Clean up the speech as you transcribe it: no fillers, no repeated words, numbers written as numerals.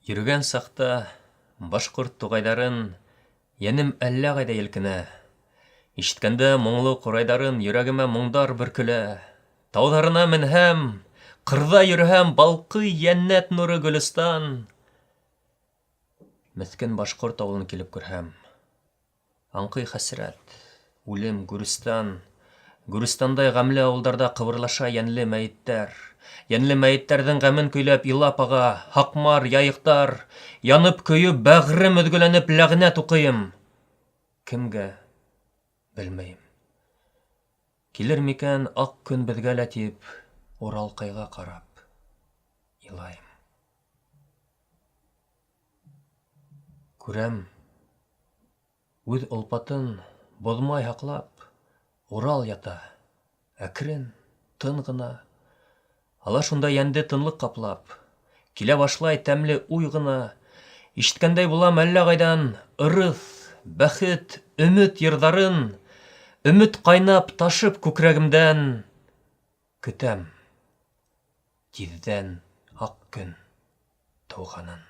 Йөрөгән саҡта башҡорт туғайҙарын Йәнем әллә ҡайҙа елкенә. Ишеткәндә моңло ҡурайҙарын Йөрәгемә моңдар бөркөлә. Тауҙарына менһәм, ҡырҙа йөрөһәм Балҡый йәннәт нуры гөлөстан. Меҫкен башҡорт ауылын килеп күрһәм, Аңҡый хәсрәт, үлем, гүрестан. Гүрестандай ғәмле ауылдарҙа Ҡыбырлаша йәнле мәйеттәр. Йәнле мәйеттәрҙең ғәмен көйләп Илап аға Һаҡмар, Яйыҡтар. Янып-көйөп, бәғрем өҙгөләнеп Ләғнәт уҡыйым. Кемгә? Белмәйем. Килер микән аҡ көн беҙгә лә тип, Уралҡайға ҡарап илайым. Күрәм, үҙ олпатын боҙмай һаҡлап, Урал ята, әкрен, тын ғына. Ала шунда йәнде тынлыҡ ҡаплап, Килә башлай тәмле уй ғына. Ишеткәндәй булам әллә ҡайҙан Ырыҫ, бәхет, өмөт йырҙарын. Өмөт ҡайнап ташып күкрәгемдән, Көтәм тиҙҙән аҡ көн тыуғанын.